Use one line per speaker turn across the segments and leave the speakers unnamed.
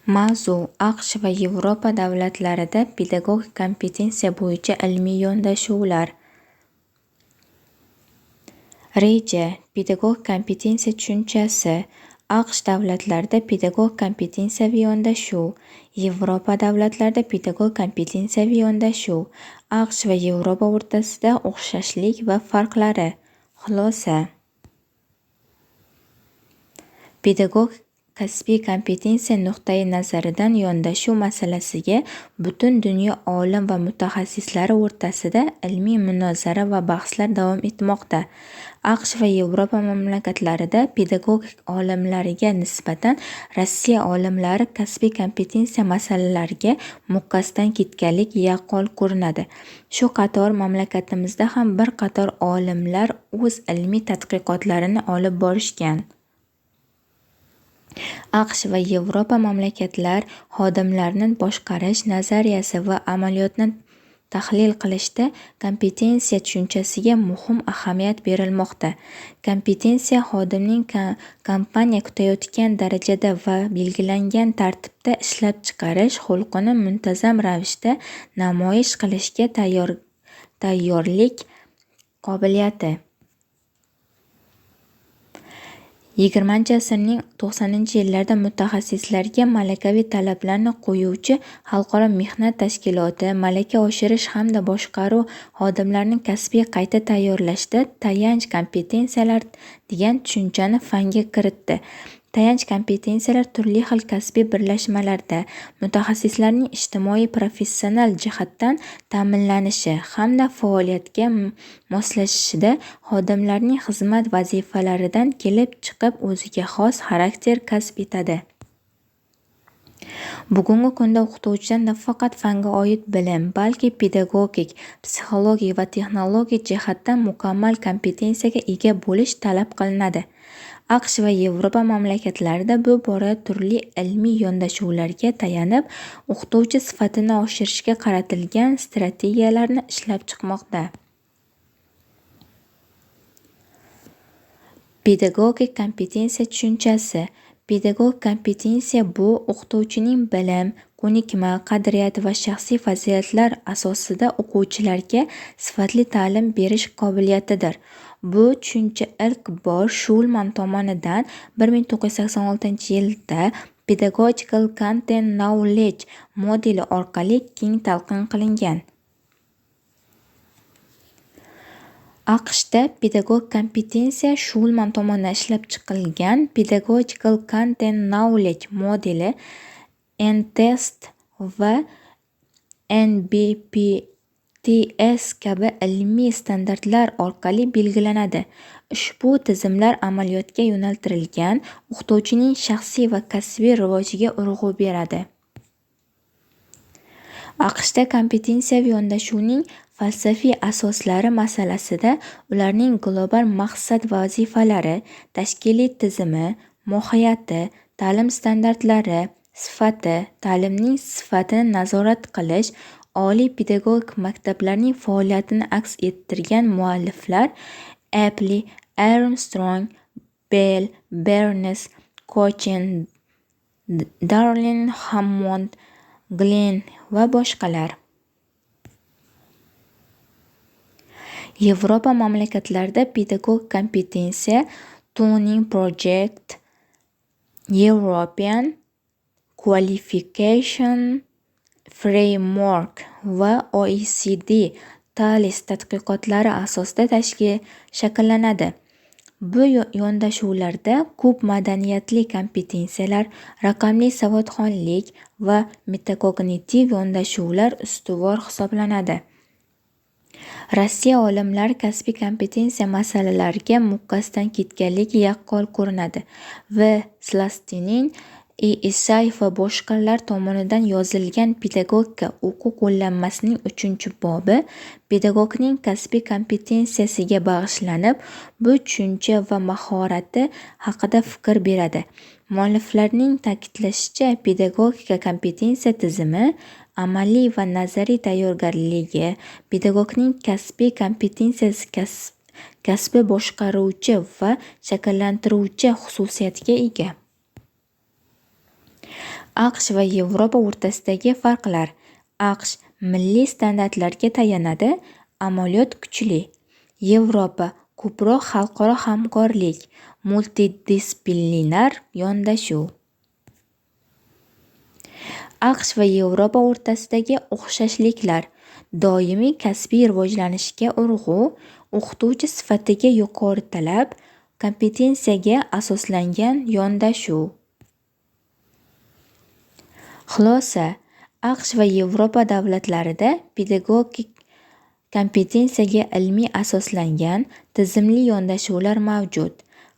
Mavzu: AQSh va Yevropa davlatlarida pedagogik kompetensiya bo'yicha ilmiy yondashuvlar. Reja: Pedagogik kompetensiya tushunchasi, AQSh davlatlarida pedagogik kompetensiyaviy yondashuv, Yevropa davlatlarida pedagogik kompetensiyaviy yondashuv, AQSh va Yevropa o'rtasida o'xshashlik va farqlari. Xulosa. Pedagogik kasbiy kompetensiya nuqtai nazaridan yondashuv masalasiga butun dunyo olim va mutaxassislari o'rtasida ilmiy munozara va bahslar davom etmoqda. AQSh va Yevropa mamlakatlarida pedagogik olimlariga nisbatan Rossiya olimlari kasbiy kompetensiya masalalariga mukkasidan ketganligi yaqqol ko'rinadi. Shu qator mamlakatimizda ham bir qator olimlar o'z ilmiy tadqiqotlarini olib borishgan. AQSh va Yevropa mamlakatlar xodimlarni boshqarish nazariyasi va amaliyotini tahlil qilishda kompetensiya tushunchasiga muhim ahamiyat berilmoqda. Kompetensiya xodimning kompaniya kutayotgan darajada va belgilangan tartibda ishlab chiqarish xulqini muntazam ravishda namoyish qilishga tayyorlik qobiliyati. XX asrning 90-yillarida mutaxassislarga malakaviy talablarni qo'yuvchi Xalqaro mehnat tashkiloti malaka oshirish hamda boshqaruv xodimlarini kasbiy qayta tayyorlashda tayanch kompetensiyalar degan tushunchani fanga kiritdi. Tayanch kompetensiyalar turli xil kasbiy birlashmalarda mutaxassislarning ijtimoiy professional jihatdan ta'minlanishi hamda faoliyatga moslashishida xodimlarning xizmat vazifalaridan kelib chiqib o'ziga xos xarakter kasb etadi. Bugungi kunda o'qituvchidan nafaqat fanga oid bilim, balki pedagogik, psixologik va texnologik jihatdan mukammal kompetensiyaga ega bo'lish talab qilinadi. AQSh va Yevropa mamlakatlarida bu borada turli ilmiy yondashuvlarga tayanib, o'qituvchi sifatini oshirishga qaratilgan strategiyalarni ishlab chiqmoqda. Pedagogik kompetensiya tushunchasi. Pedagogik kompetensiya bu o'qituvchining bilim, ko'nikma, qadriyat va shaxsiy fazilatlar asosida o'quvchilarga sifatli ta'lim berish qobiliyatidir. Bu tushuncha ilk bor Shulman tomonidan 1986-yilda Pedagogical Content Knowledge modeli orqali keng talqin qilingan. AQShda pedagogik kompetensiya Shulman tomonidan ishlab chiqilgan Pedagogical Content Knowledge modeli, N-test va NBPTS kabi ilmiy standartlar orqali belgilanadi. Ushbu tizimlar amaliyotga yo'naltirilgan, o'qituvchining shaxsiy va kasbiy rivojiga urg'u beradi. AQShda kompetensiyaviy yondashuvning falsafiy asoslari masalasida ularning global maqsad vazifalari, tashkiliy tizimi, mohiyati, ta'lim standartlari, sifati, ta'limning sifatini nazorat qilish, oliy pedagogik maktablarning faoliyatini aks ettirgan mualliflar Epley, Armstrong, Bell, Bernes, Kochen, Darlene Hammond, Glenn va boshqalar. Yevropa mamlakatlarida pedagogik kompetensiya Tuning Project, European Qualification Framework va OECD TALIS tadqiqotlari asosida shakllanadi. Bu yondashuvlarda ko'p madaniyatli kompetensiyalar, raqamli savodxonlik va metakognitiv yondashuvlar ustuvor hisoblanadi. Rossiya olimlari kasbiy kompetensiya masalalariga mukkasidan ketganligi yaqqol ko'rinadi. V. Slastinin, I. Isayev va boshqalar tomonidan yozilgan pedagogika o'quv qo'llanmasining uchinchi-bobi pedagogning kasbiy kompetensiyasiga bag'ishlanib, bu tushuncha va mahorati haqida fikr beradi. Mualliflarning ta'kidlashicha, pedagogika kompetensiya tizimi amaliy va nazariy tayyorgarligi, pedagogning kasbiy kompetensiyasi kasbi boshqaruvchi va shakllantiruvchi xususiyatga ega. AQSh va Yevropa o'rtasidagi farqlar. AQSh milliy standartlarga tayanadi, amaliyot kuchli. Yevropa ko'proq xalqaro hamkorlik, multidistsiplinar yondashuv. AQSh va Yevropa o'rtasidagi o'xshashliklar: doimiy kasbiy rivojlanishga urg'u, o'qituvchi sifatiga yuqori talab, kompetensiyaga asoslangan yondashuv. Xulosa: AQSh va Yevropa davlatlarida pedagogik kompetensiyaga ilmiy asoslangan, tizimli yondashuvlar mavjud.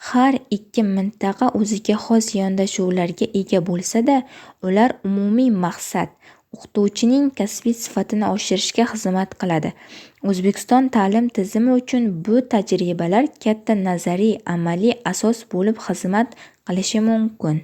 Har ikki mintaqa o'ziga xos yondashuvlarga ega bo'lsa-da, ular umumiy maqsad – o'qituvchining kasbiy sifatini oshirishga xizmat qiladi. O'zbekiston ta'lim tizimi uchun bu tajribalar katta nazariy-amaliy asos bo'lib xizmat qilishi mumkin.